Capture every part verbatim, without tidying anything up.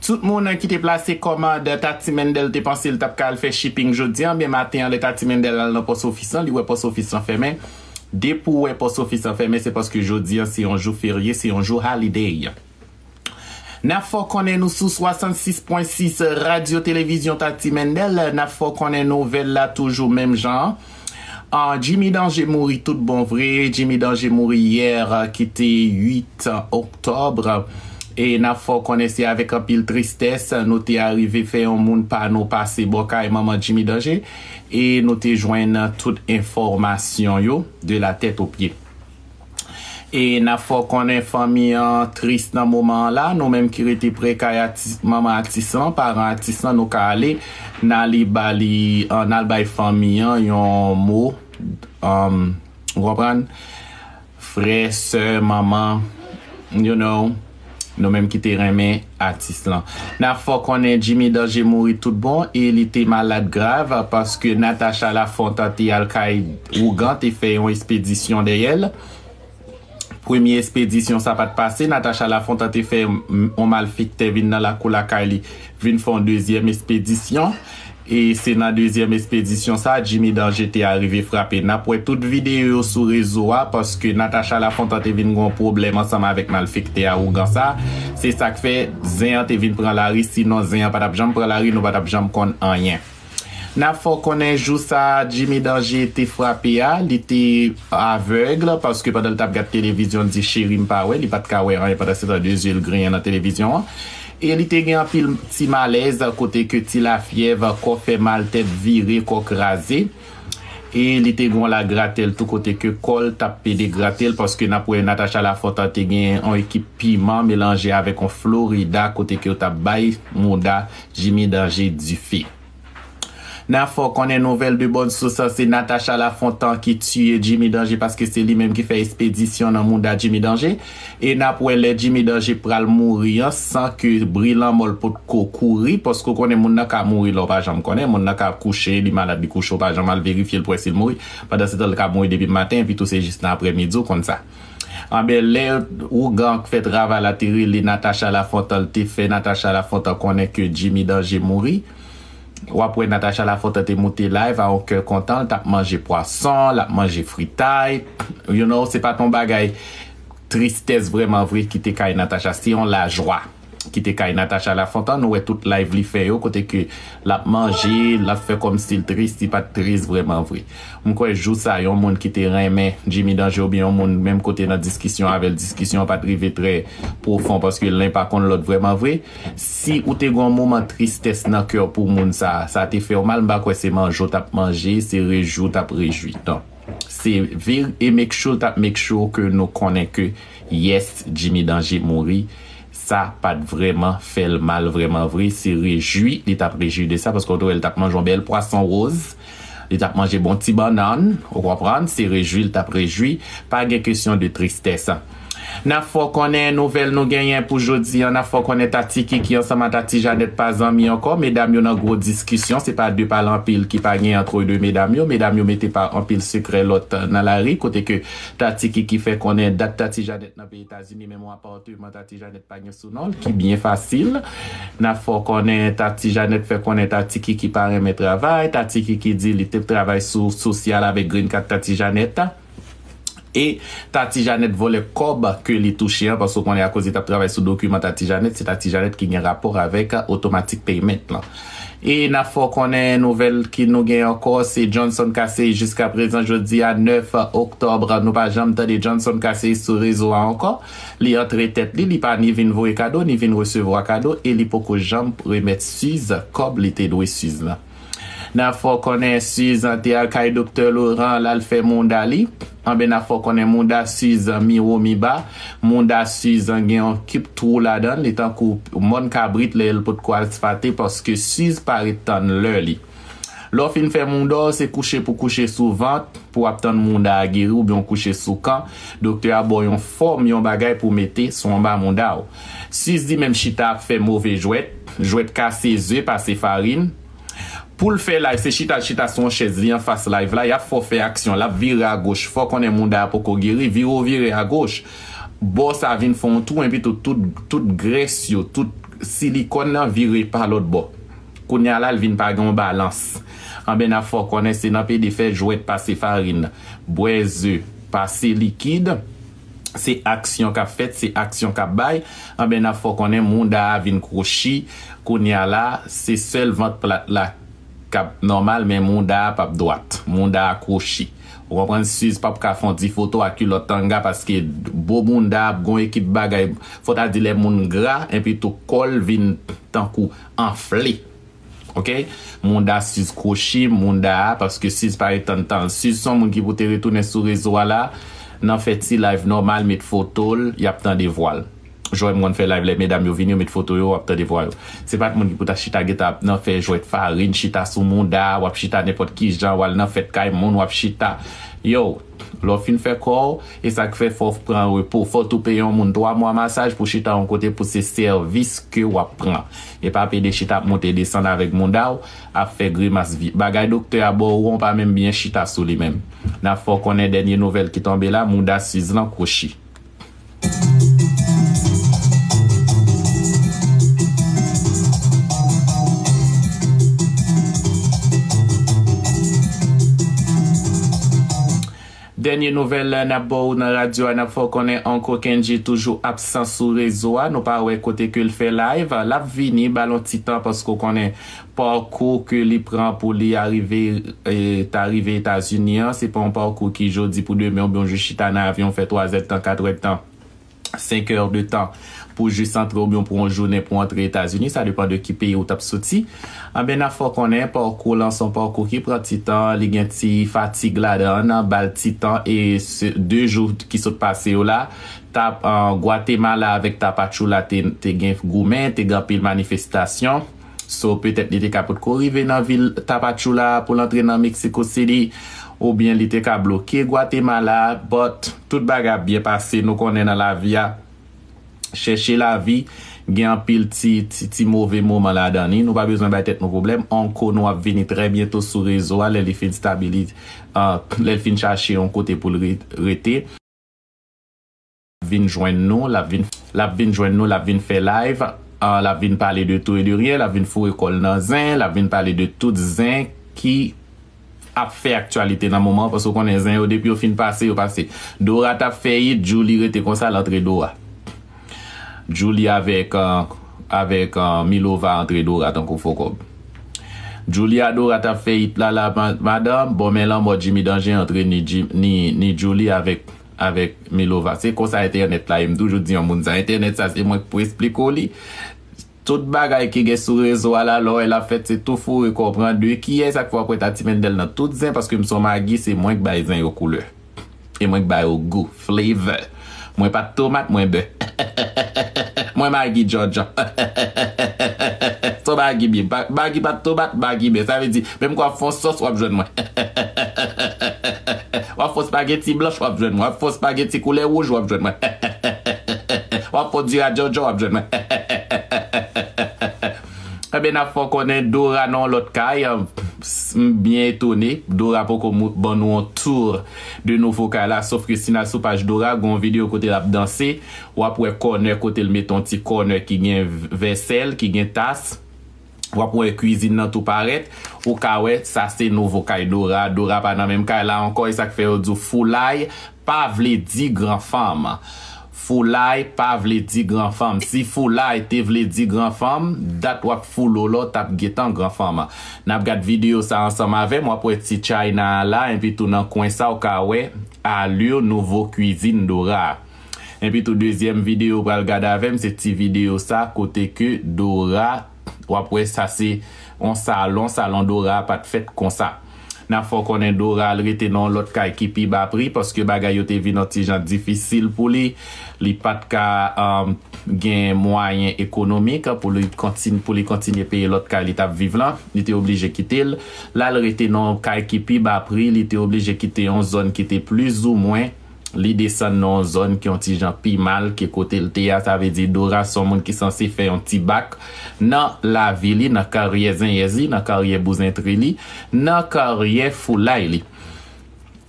Tout moun ki te plase kòmand, Tati Mendel te panse l t ap ka al fè shipping jodi a, men maten an, lè Tati Mendel al nan pòs ofis lan, li wè pòs ofis lan fèmen. Depi w wè pòs ofis lan fèmen, se paske jodi a se yon jou ferye, se yon jou holiday. N ap fè w konnen nou sou swasann sis pwen sis Radyo Televizyon Tati Mendel. N ap fè w konnen nouvèl la toujou menm jan an. Ah, Jimmy Danger mouri tout bon vre. Jimmy Danger mouri yè, ki te uit oktòb. E n ap fè w konnen se avèk anpil tristès nou te arive fè yon moun pa nou pase bò kay manman Jimmy Danger. E nou te jwenn tout enfòmasyon yo de la tèt o pye. E n ap fè w konnen fanmi an tris nan moman an la. Nou menm ki rete pre kay atis, manman atis lan, paran atis lan, nou ka ale, n ale ba li, an, n al bay fanmi an yon mo, um, ou konprann? Frè, sè, manman, you know, nou menm ki te renmen atis lan. N ap fè w konnen Jimmy Danger mouri tout bon e li te malad grav paske Natacha Lafontant te al kay ougan, te fè yon espedisyon dèyè l. Premye espedisyon sa pa t pase, Natacha Lafontant te fè yon malfektè vin nan lakou lakay li, vin fè yon dezyèm espedisyon. E se nan dezyèm espedisyon sa, Jimmy Danger te arive frape. N ap wè tout videyo yo sou rezo a, paske Natacha Lafontant te vin gen yon pwoblèm ansanm avèk malfektè a ougan sa. Se sa k fè zen an te vin pran lari, sinon zen an pa t ap janm pran lari, nou pa t ap janm konn anyen. N ap fè w konnen jou sa Jimmy Danger te frape a, li te avèg, paske pandan l t ap gad televizyon, l di, "Cheri, m pa wè." Li pa t ka wè anyen pandan se tan de zye l griyen nan televizyon an. E li te gen anpil ti malèz, kote ke ti lafyèv, kò fè mal, tèt vire, kò kraze. E li te gen yon lagratèl tou kote ke kò l t ap pede grate l, paske n ap wè Natacha Lafontant te gen yon ekip piman melanje avèk yon Florida kote ke yo t ap bay mouda Jimmy Danger dife. N ap fè w konnen nouvèl de bòn sous, se Natacha Lafontant ki tiye Jimmy Danger paske se li menm ki fè espedisyon nan mouda Jimmy Danger. E n ap wè lè Jimmy Danger pral mouri an san ke bri lanmò l potko kouri, paske w konnen moun nan ka mouri lè w pa janm konnen, moun nan ka kouche, li malad, li kouche, w pa janm al verifye l pou wè si l mouri. Pandan se tan, l ka mouri depi maten, epi tou se jis nan aprèmidi w konn sa. Anben, lè ougan k fè travay la te rele Natacha Lafontant, l te fè Natacha Lafontant konnen ke Jimmy Danger mouri. W ap wè Natacha Lafontant te moute live a yon kè kontan, l t ap manje pwason, l ap manje fritay. You know, se pa t yon bagay tristès vrèman vre ki te kay Natacha, se yon lajwa ki te kay Natacha Lafontant. Nou wè tout live li fè yo, kote ke l ap manje, l ap fè kòmsi l tris, li pa t tris vrèman vre. M kwè jou sa, yon moun ki te renmen Jimmy Danger oubyen yon moun menm kote nan diskisyon avè l, diskisyon an pa t rive trè pwofon paske len pa konn lòd vrèman vre. Si ou te gen yon moman tristès nan kè w pou moun sa, sa te fè w mal, m pa kwè se manje w t ap manje, se rejwi w t ap rejwi. Non. Se vire e make sure l t ap make sure ke nou konnen ke, yes, Jimmy Danger mouri. Sa pa t vrèman fè l mal vrèman vre. Se rejwi li t ap rejwi de sa, paske w te wè l t ap manje yon bèl pwason woz. Li t ap manje bon ti bannann, ou konprann, se rejwi l t ap rejwi. Pa gen kesyon de tristès. N ap fè w konnen nouvèl nou genyen pou jodi an. N ap fè w konnen Tati Kiki ansanm a Tati Janèt pa zanmi ankò. Medam yo nan gwo diskisyon. Se pa de pale anpil ki pa gen ant de medam yo. Medam yo mete pa anpil sekrè lòt nan lari. Kote ke Tati Kiki fè konnen dat Tati Janèt nan peyi Etazini, menm yon apatman Tati Janèt pa gen sou non l, ki byen fasil. N ap fè w konnen Tati Janèt fè konnen Tati Kiki pa renmen travay. Tati Kiki di li te travay sou sosyal avèk green card Tati Janèt. E Tati Janèt vòlè kòb ke li touche an, paske w konnen akoz li t ap travay sou dokiman Tati Janèt, se Tati Janèt ki gen rapò avèk Automatic Payment lan. E n ap fè w konnen nouvèl ki nou gen ankò, se Johnson Casey jiska prezan jodi a nèf oktòb. Nou pa janm tande Johnson Casey sou rezo a ankò. Li antre tèt li, li pa ni vin voye kado, ni vin resevwa kado, e li poko janm remèt Suze kòb li te dwe Suze lan. N ap fè w konnen Suze te al kay Doktè Laurent, l al fè mouda li. Anben, n ap fè w konnen mouda Suze miwo miba. Mouda Suze gen yon kip twou ladan l. Li tankou mòn kabrit lè l potko asfate paske Suze pa ret tann lè li. Lè w fin fè mouda w, se kouche pou kouche sou vant pou w ap tann mouda a geri oubyen w kouche sou kan. Doktè a ba w yon fòm, yon bagay pou w mete sou anba mouda w. Suze li menm chita ap fè move jwèt. Jwèt kase ze, pase farin. Pou l fè live, se chita l chita sou yon chèz, li anfas live la, y ap fè w fè aksyon, l ap vire agoch, fè w konnen mouda a poko geri, vire w vire agoch, bò sa vin fè yon twou, epi tout, tout, tout grès yo, tout Silikòn nan vire pa lòt bò. Kounye a la, l vin pa gen yon balans. Anben, n ap fè w konnen se nan pede fè jwèt, pase farin, bwè ze, pase likid. Se aksyon k ap fèt, se aksyon k ap bay. Anben, n ap fè w konnen mouda a vin kwochi. Kounye a la, se sèl vant plat la k ap nòmal, men mouda a p ap dwat. Mouda a kwochi. Ou konprann? Siz p ap ka fè yon ti foto ak kilòt tanga paske bo mouda ap gon ekip bagay. Fò ta di lè moun gra, enpi tou kò l vin tankou anfle. Oke? Mouda Siz kwochi, mouda a, paske Siz pa ret tann tan. Siz se yon moun ki pou te retounen sou rezo a la, nan fè ti live nòmal, met foto l, y ap tande vwa l. Jan m konn fè live, lè medam yo vini, yo met foto yo, w ap tande vwa yo. Se pa t moun ki pou ta chita gentan ap nan fè jwèt farin, chita sou mouda, w ap chita nenpòt ki jan, w al nan fèt kay moun, w ap chita. Yo, lè w fin fè kò w, e sa k fè fò w pran repo. Fò w tou peye yon moun twa mwa masaj pou chita yon kote pou se sèvis ke w ap pran. E pa pede chita ap monte desann avèk mouda w, ap fè grimas vi. Bagay doktè a ba w, w pa menm byen chita sou li menm. N ap fè w konnen dènye nouvèl ki tonbe la, mouda Siz lan kwochi. Dènye nouvèl n ap ba w nan radyo a, n ap fè w konnen Uncle Kendji toujou absan sou rezo a. Nou pa wè kote ke l fè live. L ap vini, ba l yon ti tan, paske w konnen pakou ke li pran pou li arive, e, ta rive Etazini an, se pa yon pakou ki jodi pou demen, oubyen w jis chita nan avyon, fè twa zèdtan, kat èdtan, senk è de tan pou jis antre oubyen pou yon jounen pou antre Etazini, sa depan de ki peyi ou t ap soti. Anben, n ap fè w konnen pakou lan se yon pakou ki pran ti tan, li gen ti fatig ladan, ba l ti tan, e se de jou ki sot pase yo la, t ap, an, Gwatemala avèk Tapachula te, te gen goumen, te gen anpil manifestasyon. So, petèt li te ka potko rive nan vil Tapachula pou l antre nan Mexico City, oubyen li te ka bloke Gwatemala, but tout bagay ap byen pase, nou konnen nan lavi a, chèche lavi, gen anpil ti, ti, ti move moman ladan li, nou pa bezwen bay tèt nou pwoblèm, Uncle nou ap vini trè byento sou rezo a, lè li fin stabili-, ah, lè l fin chache yon kote pou l re-, rete. Vin jwenn nou, l ap vin, l ap vin jwenn nou, l ap vin fè live, ah, l ap vin pale de tout e de rien, l ap vin foure kò l nan zen, l ap vin pale de tout zen ki ap fè aktyalite nan moman an, paske w konnen zen yo, depi yo fin pase, yo pase. Dora t ap fè it, Djouly rete konsa, l antre Dora. Djouly avèk, ah, avèk, ah, Milova antre Dora tankou fo kòb. Djouly a Dora t ap fè it la, la, ma-, madanm, bon, men lanmò Jimmy Danje antre ni Jim-, ni, ni Djouly avèk avèk Milova. Se konsa entènèt la ye, m toujou di yon moun sa. Entènèt sa, se mwen k pou esplike w li. Tout bagay ki gen sou rezo a la, lè w wè l ap fèt, se tou foure kò w pran de kiyès ak fwa pwent a ti mendèl nan tout zen, paske m se yon magi, se mwen k bay zen yo koulè. E mwen k ba yo gou, flavor. Mwen pa t tomat, mwen bè. Mwen magi djòdjò. Se yon magi byen. Pa-, magi pa t tomat, magi bè. Sa vle di, menm ke w ap fè yon sòs, w ap jwenn mwen. W ap fè spageti blanch, w ap jwenn mwen. W ap fè spageti koulè wouj, w ap jwenn mwen. W ap fè diri a djòdjò, w ap jwenn mwen. Enben, n ap fè w konnen Dora nan yon lòt kay. M byen etone. Dora poko mou-, ban nou yon tour de nouvo kay la. Sof ke si n al sou paj Dora, gen yon videyo kote l ap danse. W ap wè kònè kote l mete yon ti kònè ki gen v-, vèsèl, ki gen tas. W ap wè kwizin nan tou parèt. Ou ka wè, sa se nouvo kay Dora. Dora pa nan menm kay la ankò, e sa k fè yo di w foulay pa vle di gran fanm. Foulay pa vle di gran fanm. Si foulay te vle di gran fanm, dat w ap foulolo t ap gentan gran fanm. N ap gad videyo sa ansanm avè m, w ap wè ti China a la, enpi tou nan kwen sa, w ka wè allure nouvo kwizin Dora. Enpi tou, dezyèm videyo w pral gade avè m, se ti videyo sa, kote ke Dora, w ap wè sa se yon salon, salon Dora a pa t fèt konsa. N ap fè w konnen Dora al rete nan yon lòt kay ki pi ba pri, paske bagay yo te vin yon ti jan difisil pou li. Li pa t ka, um, gen mwayen ekonomik pou li kontin-, pou li kontinye peye lòt kay li t ap viv lan. Li te oblije kite l. L al rete nan yon kay ki pi ba pri, li te oblije kite yon zòn ki te plizoumwen Li desann nan yon zòn ki yon ti jan pi mal ke kote l te a. Sa vle di Dora se yon moun ki sanse fè yon ti bak nan lavi li, nan karyè zenyèz li, nan karyè bouzentri li, nan karyè foulay li.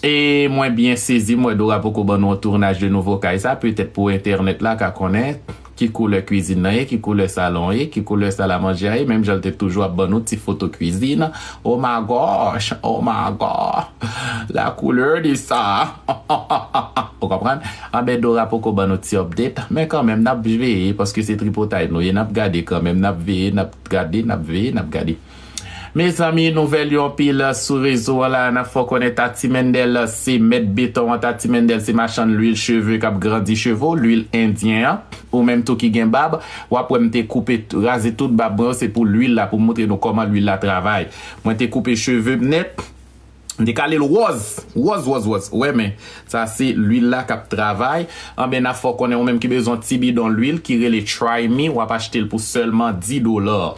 E mwen byen sezi, m wè Dora poko ban nou yon tounaj de nouvo kay sa, petèt pou entènèt la ka konnen. ki koulè kwizin nan ye, ki koulè salon ye, ki koulè sal a manje a ye, menm jan l te toujou ap ban nou ti foto kwizin. Oh my gosh, oh my god, la couleur de ça. Ou konprann? Anben, Dora poko ban nou ti update, men kanmenm n ap veye, paske se tripotay nou ye, n ap gade kanmenm, n ap veye, n ap gade, n ap veye, n ap gade. Mezanmi, nouvèl yo anpil sou rezo an la, n ap fè w konnen Tati Mendel se mèt beton an, Tati Mendel se machann lwil cheve k ap grandi cheve w, lwil endyen an. Ou menm tou ki gen bab, w ap wè m te koupe, raze tout bab mwen yo, se pou lwil la, pou m montre nou kòman lwil la travay. Mwen te koupe cheve m nèt, m te kale l wòz, wòz, wòz, wòz. Ou wè, men sa se lwil la k ap travay. Anben, n ap fè w konnen, ou menm ki bezwen ti bidon lwil ki rele Try Me, w ap achte l pou sèlman dis dola.